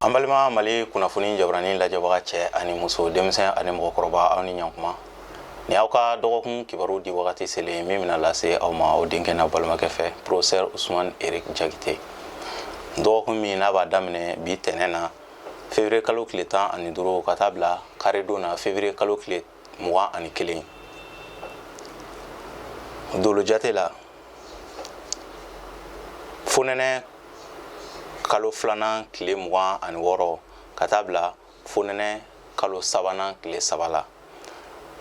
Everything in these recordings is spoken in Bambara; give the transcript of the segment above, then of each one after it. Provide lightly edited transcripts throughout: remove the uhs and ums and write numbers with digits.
An balima Mali kunnafoni jabarani lajɛbaga, cɛ ani muso, denmisɛn ani mɔgɔkɔrɔba, aw ni ɲankuma. Ni aw ka dɔgɔkun kibaru di wagati selen min bɛna lase aw ma aw denkɛ n'a balimakɛ fɛ, professeur Usman Eric Jakite. Dɔgɔkun min n'a b'a daminɛ bi tɛnɛ na, février kalo tile 15, ka taa bila karidon na, février kalo tile 21. Dolo jate la, fonɛnɛ kalo filanan tile 26 ka taa bila fonɛnɛ kalo sabanan tile 3 la,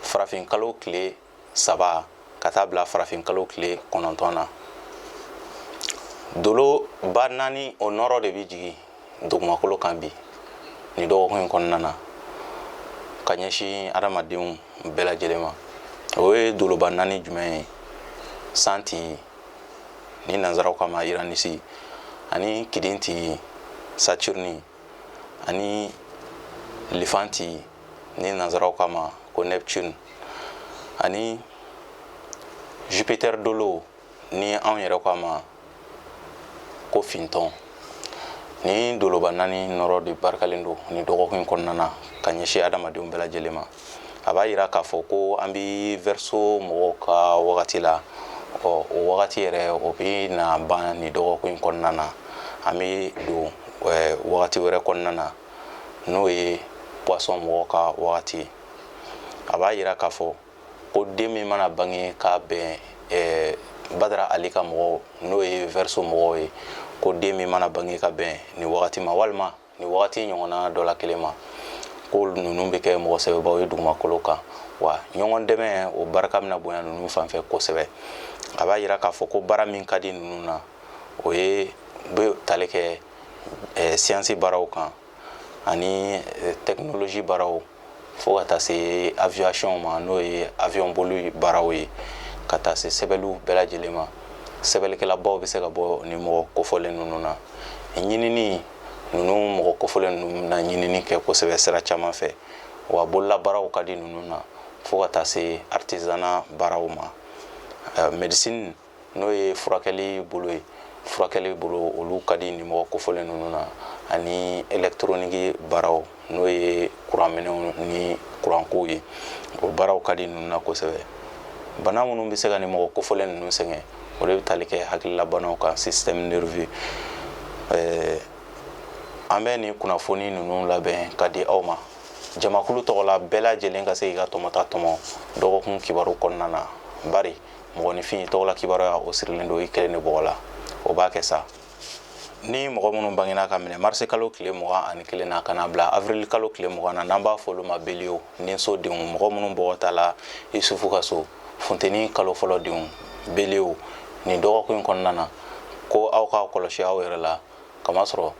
farafin kalo tile 3 ka taa bila farafin kalo tile 9 na, dolo ba naani o nɔrɔ de bɛ jigin dugumakolo kan bi ni dɔgɔkun in kɔnɔna na ka ɲɛsin adamadenw bɛɛ lajɛlen ma. O ye doloba naani jumɛn ye? San tigi ni nanzaraw k'a ma Uranus, ani kidin tigi Saturne, ani lifan tigi ni nanzaraw k'a ma ko Neptune, ani Jupiter dolo ni anw yɛrɛ k'a ma ko fintɔn. Ni doloba naani nɔrɔ de barikalen don ni dɔgɔkun in kɔnɔna na ka ɲɛsin adamadenw bɛɛ lajɛlen ma. A b'a yira k'a fɔ ko an bɛ Verseau mɔgɔw ka wagati la. Ɔ, o wagati yɛrɛ, o bɛ na ban ni dɔgɔkun in kɔnɔna na. An bɛ don wagati wɛrɛ kɔnɔna na, n'o ye Poisson mɔgɔw ka wagati ye. A b'a yira k'a fɔ ko den min mana bange k'a bɛn Badara Ali ka mɔgɔw, n'o ye Verseau mɔgɔw ye, ko den min mana bange ka bɛn nin wagati ma walima nin wagati ɲɔgɔnna dɔ la kelen ma, ko ninnu bɛ kɛ mɔgɔ sɛbɛbaw ye dugumakolo kan, wa ɲɔgɔn dɛmɛ, o barika bɛna bonya ninnu fan fɛ kosɛbɛ. A b'a yira k'a fɔ ko baara min ka di ninnu na, o ye bɛ tali kɛ siyansi baaraw kan ani technologie baaraw, fo ka taa se aviation ma, n'o ye avion boli baaraw ye, ka taa se sɛbɛnliw bɛɛ lajɛlen ma. Sɛbɛnnikɛlabaw bɛ se ka bɔ nin mɔgɔ kofɔlen ninnu na. Ɲinini, ninnu mɔgɔ kofɔlen ninnu na ɲinini kɛ kosɛbɛ sira caman fɛ, wa bololabaaraw ka di ninnu na, fo ka taa se artisanat baaraw ma. Médecine, n'o ye furakɛli bolo ye, furakɛli bolo, olu ka di nin mɔgɔ kofɔlen ninnu na, ani électronique baaraw, n'o ye kuranminɛnw ni kurankow ye, o baaraw ka di ninnu na kosɛbɛ. Bana minnu bɛ se ka nin mɔgɔ kofɔlen ninnu sɛgɛn, o de bɛ tali kɛ hakililabanaw kan, système nerveux. An bɛ nin kunnafoni ninnu labɛn ka di aw ma jamakulu tɔgɔ la, bɛɛ lajɛlen ka se k'i ka tɔmɔta tɔmɔ dɔgɔkun kibaru kɔnɔna na, bari mɔgɔninfin tɔgɔla kibaruya, o sirilen don i kelen de bɔgɔ la. O b'a kɛ sa ni mɔgɔ minnu bangena ka minɛ marisi kalo tile 21 na ka na bila avril kalo tile 20 na, n'an b'a fɔ olu ma Bélier, ni so denw, mɔgɔ minnu bɔgɔ ta la Isufu ka so, funteni kalo fɔlɔ denw, Bélier, nin dɔgɔkun in kɔnɔna na, ko aw k'aw kɔlɔsi aw yɛrɛ la, kamasɔrɔ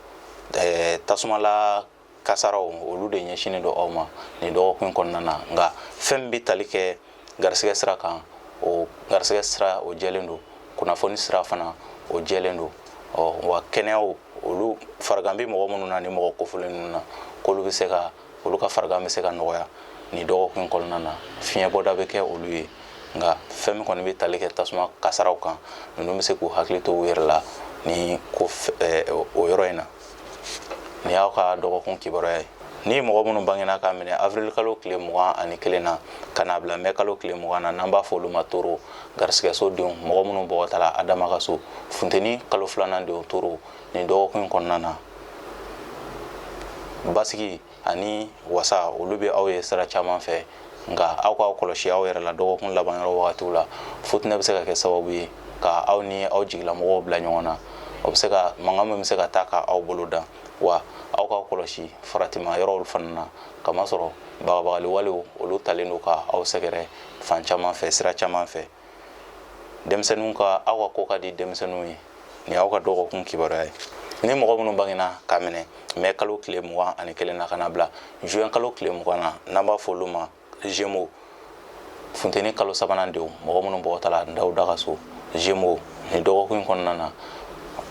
tasumala kasaraw, olu de ɲɛsinnen don aw ma nin dɔgɔkun in kɔnɔna na. Nka fɛn min bɛ tali kɛ garisɛgɛ sira kan, o garisɛgɛ sira, o jɛlen don. Kunnafoni sira fana, o jɛlen don. Ɔ, wa kɛnɛyaw, olu farigan bɛ mɔgɔ minnu na, ni mɔgɔ kofɔlen ninnu na, k'olu bɛ se ka, olu ka farigan bɛ se ka nɔgɔya nin dɔgɔkun kɔnɔna na, fiɲɛbɔda bɛ kɛ olu ye. Nka fɛn min kɔni bɛ tali kɛ tasuma kasaraw kan, ninnu bɛ se k'u hakili to u yɛrɛ la ni ko o yɔrɔ in na. Nin y'aw ka dɔgɔkun kibaruya ye. Ni mɔgɔ minnu bangena k'a minɛ avril kalo tile 21 na ka n'a bila mɛ kalo tile 20 na, n'an b'a fɔ olu ma Taureau, garisigɛso denw, mɔgɔ minnu bɔgɔ ta la Adama ka so, funteni kalo filanan denw, Taureau, nin dɔgɔkun in kɔnɔna na, basigi ani wasa, olu bɛ aw ye sira caman fɛ. Nka aw k'aw kɔlɔsi aw yɛrɛ la dɔgɔkun laban yɔrɔ wagatiw la. Futinɛ bɛ se ka kɛ sababu ye ka aw ni aw jigilamɔgɔw bila ɲɔgɔn na. O bɛ se ka mankan min bɛ se ka taa ka aw bolo dan. Wa aw k'aw kɔlɔsi faratima yɔrɔw fana na, kamasɔrɔ bagabagali walew, olu talen don ka aw sɛgɛrɛ fan caman fɛ, sira caman fɛ. Denmisɛnninw ka, aw ka ko ka di denmisɛnninw ye. Nin y'aw ka dɔgɔkun kibaruya ye. Ni mɔgɔ minnu bangena ka minɛ mɛ kalo tile 21 na ka na bila juin kalo tile 20 na, n'an b'a fɔ olu ma Gémeaux, funteni kalo sabanan denw, mɔgɔ minnu bɔgɔ ta la Dawuda ka so, Gémeaux, nin dɔgɔkun in kɔnɔna na,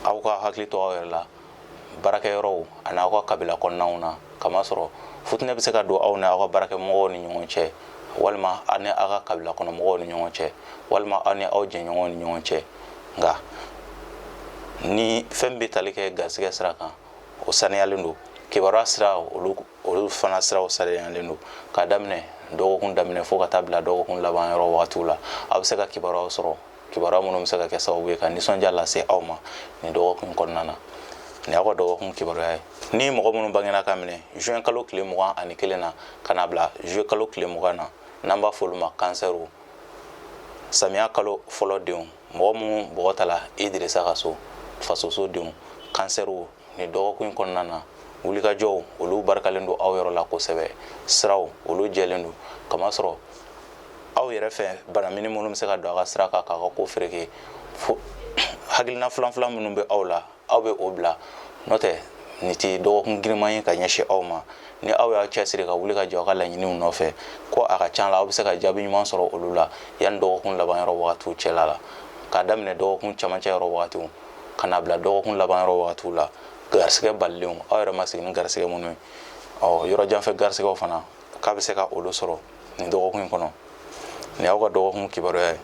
aw ka hakili to aw yɛrɛ la baarakɛyɔrɔw ani aw ka kabila kɔnɔnaw na, kamasɔrɔ futinɛ bɛ se ka don aw ni aw ka baarakɛmɔgɔw ni ɲɔgɔn cɛ, walima aw ni aw ka kabila kɔnɔmɔgɔw ni ɲɔgɔn cɛ, walima aw ni aw jɛɲɔgɔnw ni ɲɔgɔn cɛ. Nka ni fɛn bɛ tali kɛ garisɛgɛ sira kan, o saniyalen don. Kibaruya sira, olu fana siraw sariyalen don k'a daminɛ dɔgɔkun daminɛ fo ka taa bila dɔgɔkun laban yɔrɔ wagatiw la. Aw bɛ se ka kibaruyaw sɔrɔ, kibaruya minnu bɛ se ka kɛ sababu ye ka nisɔndiya lase aw ma nin dɔgɔkun kɔnɔna na. Nin y'aw ka dɔgɔkun kibaruya ye. Ni mɔgɔ minnu bangena ka minɛ juin kalo tile 21 na ka na bila juillet kalo tile 20 na, n'an b'a fɔ olu ma kansɛriw, samiya kalo fɔlɔ denw, mɔgɔ minnu bɔgɔ tala Idirisa ka so, fasoso denw, kansɛriw, nin dɔgɔkun in kɔnɔna na, wulikajɔw olu barikalen don aw yɔrɔ la kosɛbɛ. Siraw olu jɛlen don, kamasɔrɔ aw yɛrɛ fɛ banamini minnu bɛ se ka don a ka sira kan k'a ka ko fereke, fo hakilina filan filan minnu bɛ aw la, aw bɛ o bila. N'o tɛ, nin tɛ dɔgɔkun giriman ye ka ɲɛsin aw ma. Ni aw y'aw cɛsiri ka wuli ka jɔ aw ka laɲiniw nɔfɛ, ko a ka ca la aw bɛ se ka jaabi ɲuman sɔrɔ olu la yanni dɔgɔkun laban yɔrɔ wagatiw cɛla la. K'a daminɛ dɔgɔkun camancɛ yɔrɔ wagatiw ka n'a bila dɔgɔkun laban yɔrɔ wagatiw la, garisɛgɛ balilenw, aw yɛrɛ ma sigi ni garisɛgɛ minnu ye, ɔ yɔrɔ janfɛ garisɛgɛw fana, k'a bɛ se ka olu sɔrɔ nin dɔgɔkun in kɔnɔ. Nin y'aw ka dɔgɔkun kibaruya ye.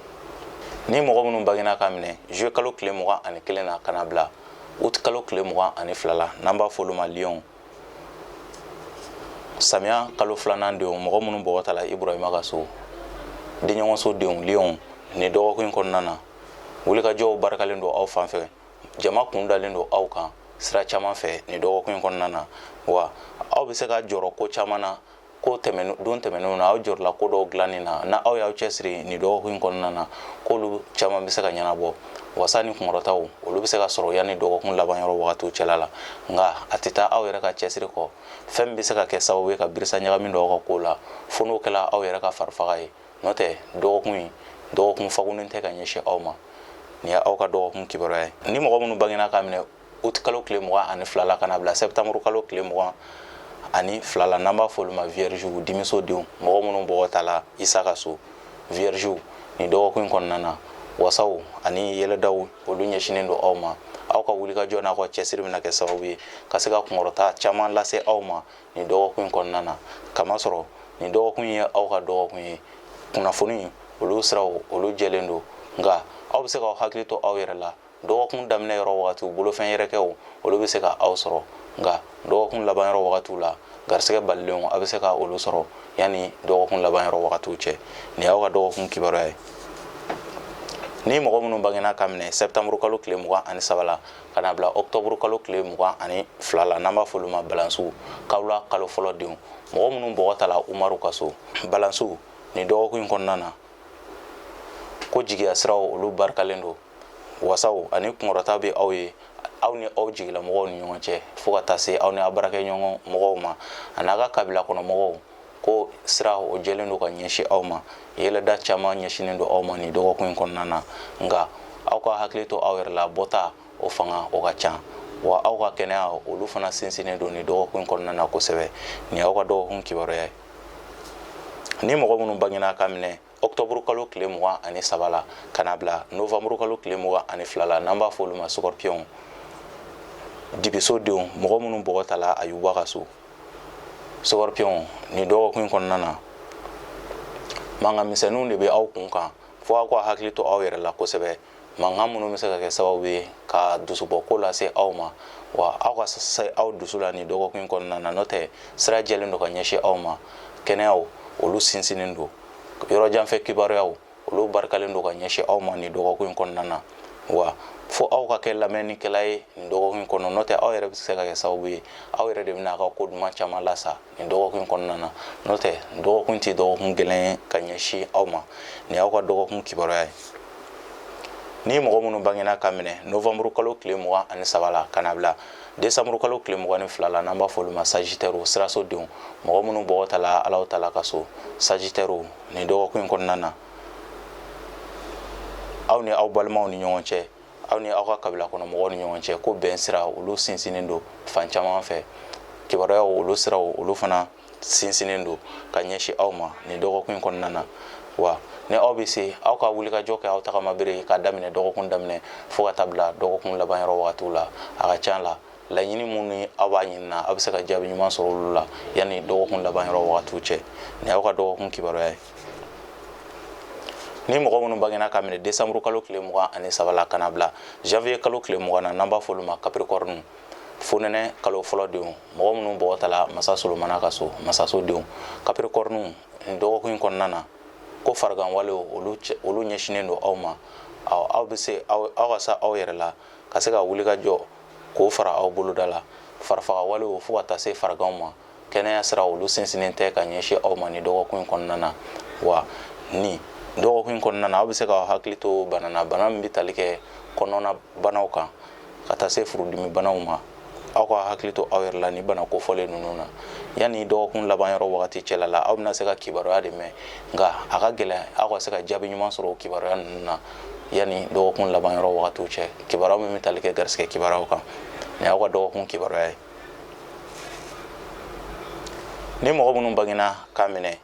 Ni mɔgɔ minnu bangena ka minɛ juillet kalo tile 21 na ka na bila août kalo tile 22 la, n'an b'a fɔ olu ma lion, samiya kalo filanan denw, mɔgɔ minnu bɔgɔ tala Iburahima ka so, denɲɔgɔnso denw, lion, nin dɔgɔkun in kɔnɔna na, wulikajɔw barikalen don aw fan fɛ. Jama kun dalen don aw kan sira caman fɛ nin dɔgɔkun in kɔnɔna na. Wa aw bɛ se ka jɔrɔ ko caman na. Ko tɛmɛn don tɛmɛnenw na, aw jɔrɔla ko dɔw dilanni na. Na aw y'aw cɛsiri nin dɔgɔkun in kɔnɔna na, k'olu caman bɛ se ka ɲɛnabɔ. Wasa ni kunkɔrɔtaw olu bɛ se ka sɔrɔ yanni dɔgɔkun laban yɔrɔ wagatiw cɛla la, nka a tɛ taa aw yɛrɛ ka cɛsiri kɔ. Fɛn min bɛ se ka kɛ sababu ye ka birisa ɲagami don aw ka ko la, fo n'o kɛla aw yɛrɛ ka farifaga ye. N'o tɛ, dɔgɔkun in dɔgɔkun fagunnen tɛ ka ɲɛsin aw ma. Nin ye aw ka dɔgɔkun kibaruya ye. Ni mɔgɔ minnu bangena k'a minɛ août kalo tile 22 la ka na bila septembre kalo tile 22 la, n'an b'a fɔ olu ma vierge, dimiso denw, mɔgɔ minnu bɔgɔ tala Isa ka so, vierge, nin dɔgɔkun in kɔnɔna na, wasaw ani yɛlɛdaw olu ɲɛsinnen don aw ma. Aw ka wulikajɔ n'aw ka cɛsiri bɛna kɛ sababu ye ka se ka kunkɔrɔta caman lase aw ma nin dɔgɔkun in kɔnɔna na, kamasɔrɔ nin dɔgɔkun ye aw ka dɔgɔkun ye. Kunnafoni olu siraw olu jɛlen don, nka aw bɛ se k'aw hakili to aw yɛrɛ la. Dɔgɔkun daminɛ yɔrɔ wagatiw, bolofɛn yɛrɛkɛw olu bɛ se ka aw sɔrɔ, nka dɔgɔkun laban yɔrɔ wagatiw la, garisɛgɛ balilenw, a bɛ se ka olu sɔrɔ yanni dɔgɔkun laban yɔrɔ wagatiw cɛ. Nin y'aw ka dɔgɔkun kibaruya ye. Ni mɔgɔ minnu bangena ka minɛ septembre kalo tile 23 la ka na bila octobre kalo tile 22 la, n'an b'a fɔ olu ma balansiw, kawula kalo fɔlɔ denw, mɔgɔ minnu bɔgɔ tala Umaru ka so, balansiw, nin dɔgɔkun in kɔnɔna na, ko jigiya siraw olu barikalen don. Wasaw ani kunkɔrɔta bɛ aw ye, aw ni aw jigilamɔgɔw ni ɲɔgɔn cɛ, fo ka taa se aw ni aw baarakɛɲɔgɔn mɔgɔw ma, a n'a ka kabila kɔnɔ mɔgɔw, ko sira o jɛlen don ka ɲɛsin aw ma. Yɛlɛda caman ɲɛsinnen don aw ma nin dɔgɔkun in kɔnɔna na, nka aw ka hakili to aw yɛrɛ la. Bɔta o fanga o ka ca, wa aw ka kɛnɛya olu fana sinsinnen don nin dɔgɔkun in kɔnɔna na kosɛbɛ. Nin y'aw ka dɔgɔkun kibaruya ye. Ni mɔgɔ minnu bangena ka minɛ octobre kalo tile 23 la ka na bila novembre kalo tile 22 la, n'an b'a fɔ olu ma scorpion, dibiso denw, mɔgɔ minnu bɔgɔ tala Ayuba ka so, scorpion, nin dɔgɔkun in kɔnɔna na, mankan misɛnninw de bɛ aw kun kan, fo aw ka hakili to aw yɛrɛ la kosɛbɛ. Mankan minnu bɛ se ka kɛ sababu ye ka dusubɔ ko lase aw ma, wa aw ka se aw dusu la nin dɔgɔkun in kɔnɔna na. N'o tɛ, sira jɛlen don ka ɲɛsin aw ma. Kɛnɛyaw olu sinsinnen don. Yɔrɔ janfɛ kibaruyaw olu barikalen don ka ɲɛsin aw ma nin dɔgɔkun in kɔnɔna na. Wa fo aw ka kɛ lamɛnnikɛla ye nin dɔgɔkun in kɔnɔ. N'o tɛ, aw yɛrɛ bɛ se ka kɛ sababu ye, aw yɛrɛ de bɛna aw ka ko duman caman lasa nin dɔgɔkun in kɔnɔna na. N'o tɛ, dɔgɔkun tɛ dɔgɔkun gɛlɛn ye ka ɲɛsin aw ma. Nin y'aw ka dɔgɔkun kibaruya ye. Ni mɔgɔ minnu bangena ka minɛ novembre kalo tile 23 la ka na bila décembre kalo tile 22 la, n'an b'a fɔ olu ma sagittaire, siraso denw, mɔgɔ minnu bɔgɔ tala Alahu Taala ka so, sagittaire, nin dɔgɔkun in kɔnɔna na, aw ni aw balimaw ni ɲɔgɔn cɛ, aw ni aw ka kabila kɔnɔ mɔgɔw ni ɲɔgɔn cɛ, ko bɛn sira olu sinsinnen don fan caman fɛ. Kibaruyaw olu siraw olu fana sinsinnen don ka ɲɛsin aw ma nin dɔgɔkun in kɔnɔna na. Wa ni aw bɛ se, aw ka wulikajɔ kɛ aw tagama bere k'a daminɛ dɔgɔkun daminɛ fo ka taa bila dɔgɔkun laban yɔrɔ wagatiw la, a ka ca la, laɲini minnu ni aw b'a ɲinina, aw bɛ se ka jaabi ɲuman sɔrɔ olu la yanni dɔgɔkun laban yɔrɔ wagatiw cɛ. Nin y'aw ka dɔgɔkun kibaruya ye. Ni mɔgɔ minnu bangena ka minɛ décembre kalo tile 23 la ka na bila janvier kalo tile 20 na, n'an b'a fɔ olu ma capricorne, Fonɛnɛ kalo fɔlɔ denw, mɔgɔ minnu bɔgɔ tala masa Solomana ka so, masaso denw, Capricorne, nin dɔgɔkun in kɔnɔna na, ko farigan walew olu ɲɛsinnen don aw ma. Aw bɛ se aw ka sa aw yɛrɛ la ka se ka wuli ka jɔ k'o fara aw boloda la. Farifaga walew fo ka taa se fariganw ma, kɛnɛya sira olu sinsinnen tɛ ka ɲɛsin aw ma nin dɔgɔkun in kɔnɔna na. Wa ni dɔgɔkun in kɔnɔna na, aw bɛ se k'aw hakili to bana na, bana min bɛ tali kɛ kɔnɔna banaw kan ka taa se furudimi banaw ma. Aw ka hakili to aw yɛrɛ la ni bana kofɔlen ninnu na. Yanni dɔgɔkun laban yɔrɔ wagati cɛla la, aw bɛna se ka kibaruya de mɛn, nka a ka gɛlɛn aw ka se ka jaabi ɲuman sɔrɔ o kibaruya ninnu na yanni dɔgɔkun laban yɔrɔ wagatiw cɛ, kibaruya min bɛ tali kɛ garisɛgɛ kibaruyaw kan. Nin y'aw ka dɔgɔkun kibaruya ye. Ni mɔgɔ minnu bangena k'a minɛ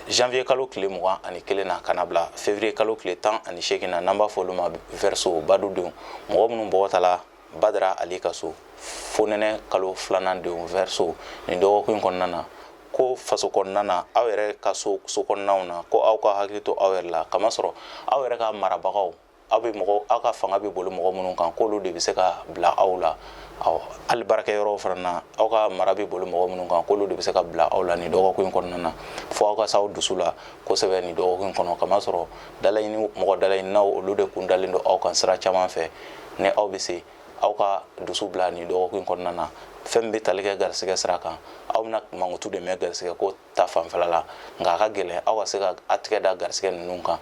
janvier kalo tile 21 na ka na bila février kalo tile 18 na, n'an b'a fɔ olu ma Verseau, badudenw, mɔgɔ minnu bɔgɔ tala Badara Ali ka so, fonɛnɛ kalo filanan denw, Verseau, nin dɔgɔkun in kɔnɔna na, ko faso kɔnɔna na, aw yɛrɛ ka so, so kɔnɔnaw na, ko aw ka hakili to aw yɛrɛ la, kamasɔrɔ aw yɛrɛ ka marabagaw, aw bɛ mɔgɔ, aw ka fanga bɛ boli mɔgɔ minnu kan, k'olu de bɛ se ka bila aw la. Awɔ, hali baarakɛyɔrɔw fana na, aw ka mara bɛ boli mɔgɔ minnu kan, k'olu de bɛ se ka bila aw la nin dɔgɔkun in kɔnɔna na. Fo aw ka s'aw dusu la kosɛbɛ nin dɔgɔkun in kɔnɔ, kamasɔrɔ dalaɲini, mɔgɔ dalaɲininaw, olu de kun dalen don aw kan sira caman fɛ. Ni aw bɛ se, aw ka dusu bila nin dɔgɔkun in kɔnɔna na. Fɛn min bɛ tali kɛ garisɛgɛ sira kan, aw bɛna mankutu de mɛn garisɛgɛ ko ta fanfɛla la, nka a ka gɛlɛn aw ka se ka a tigɛ da garisɛgɛ ninnu kan.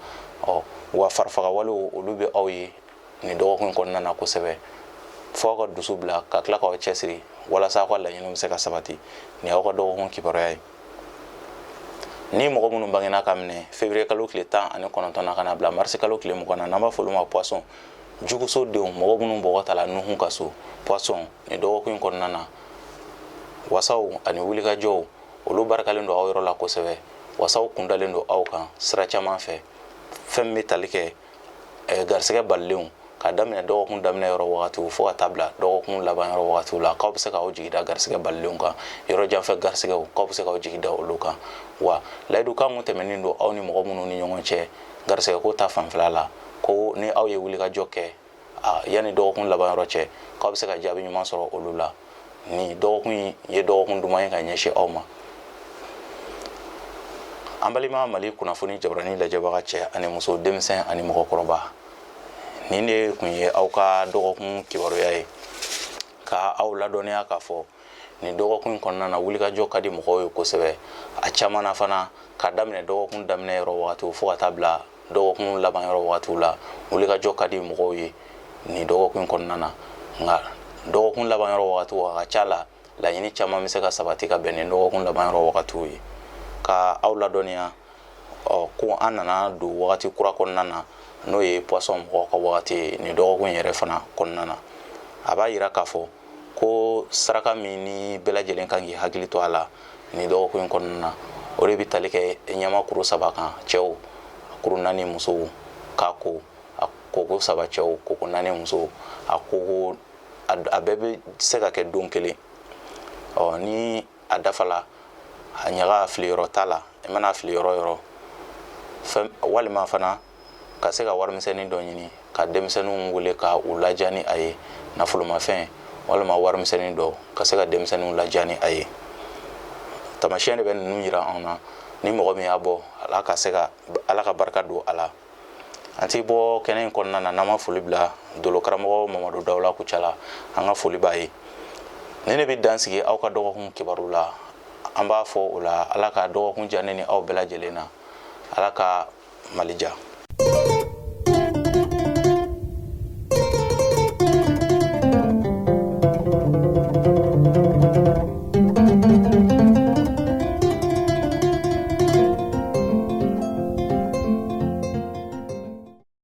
Ɔ wa farifaga walew, olu bɛ aw ye nin dɔgɔkun in kɔnɔna na kosɛbɛ. Fo aw ka dusu bila ka tila k'aw cɛsiri walasa aw ka laɲiniw bɛ se ka sabati. Nin y'aw ka dɔgɔkun kibaruya ye. Ni mɔgɔ minnu bangena ka minɛ février kalo tile 19 na ka na bila mars kalo tile 20 na, n'an b'a fɔ olu ma Poisson, juguso denw, mɔgɔ minnu bɔgɔ tala Nuhu ka so, Poisson, nin dɔgɔkun in kɔnɔna na, wasaw ani wulikajɔw, olu barikalen don aw yɔrɔ la kosɛbɛ. Wasaw kundalen don aw kan sira caman fɛ. Fɛn min bɛ tali kɛ garisɛgɛ balilenw, ka daminɛ dɔgɔkun daminɛ yɔrɔ wagatiw fo ka taa bila dɔgɔkun laban yɔrɔ wagatiw la, k'aw bɛ se k'aw jigi da garisɛgɛ balilenw kan, yɔrɔ janfɛ garisɛgɛw, k'aw bɛ se k'aw jigi da olu kan. Wa layidukan mun tɛmɛnen don aw ni mɔgɔ minnu ni ɲɔgɔn cɛ garisɛgɛ ko ta fanfɛla la, ko ni aw ye wulikajɔ kɛ yanni dɔgɔkun laban yɔrɔ cɛ, k'aw bɛ se ka jaabi ɲuman sɔrɔ olu la. Nin dɔgɔkun in ye dɔgɔkun duman ye ka ɲɛsin aw ma. An balima Mali kunnafoni jabarani lajɛbaga, cɛ ani muso, denmisɛn ani mɔgɔkɔrɔba, nin de tun ye aw ka dɔgɔkun kibaruya ye, ka aw ladɔnniya k'a fɔ nin dɔgɔkun in kɔnɔna na, wulikajɔ ka di mɔgɔw ye kosɛbɛ. A caman na fana, ka daminɛ dɔgɔkun daminɛ yɔrɔ wagatiw fo ka taa bila dɔgɔkun laban yɔrɔ wagatiw la, wulikajɔ ka di mɔgɔw ye nin dɔgɔkun in kɔnɔna na. Nka dɔgɔkun laban yɔrɔ wagatiw, a ka ca la, laɲini caman bɛ se ka sabati ka bɛn ni dɔgɔkun laban yɔrɔ wagatiw ye. Ka aw ladɔnniya ɔ ko an nana don wagati kura kɔnɔna na, n'o ye Poisson mɔgɔw ka wagati ye. Nin dɔgɔkun yɛrɛ fana kɔnɔna na, a b'a yira k'a fɔ ko saraka min ni bɛɛ lajɛlen kan k'i hakili to a la nin dɔgɔkun in kɔnɔna na, o de bɛ tali kɛ ɲama kuru saba kan cɛw, kuru naani musow k'a ko, a koko saba cɛw, koko naani musow. A koko a bɛɛ bɛ se ka kɛ don kelen. Ɔ ni a dafala, a ɲaga filiyɔrɔ t'a la, i mana fili yɔrɔ yɔrɔ fɛn, walima fana ka se ka warimisɛnnin dɔ ɲini ka denmisɛnninw wele ka u ladiya ni a ye, nafolomafɛn walima warimisɛnnin dɔ, ka se ka denmisɛnninw ladiya ni a ye. Tamasiyɛn de bɛ ninnu yira anw na. Ni mɔgɔ min y'a bɔ, ala ka se ka ala ka barika don a la. An ti bɔ kɛnɛ in kɔnɔna na n'an ma foli bila dolo karamɔgɔ Mamadu Dawula Kucala. An ka foli b'a ye. Ni ne bɛ dan sigi aw ka dɔgɔkun kibaru la, an b'a fɔ o la, ala ka dɔgɔkun diya ne ni aw bɛɛ lajɛlen na. Ala ka Mali diya.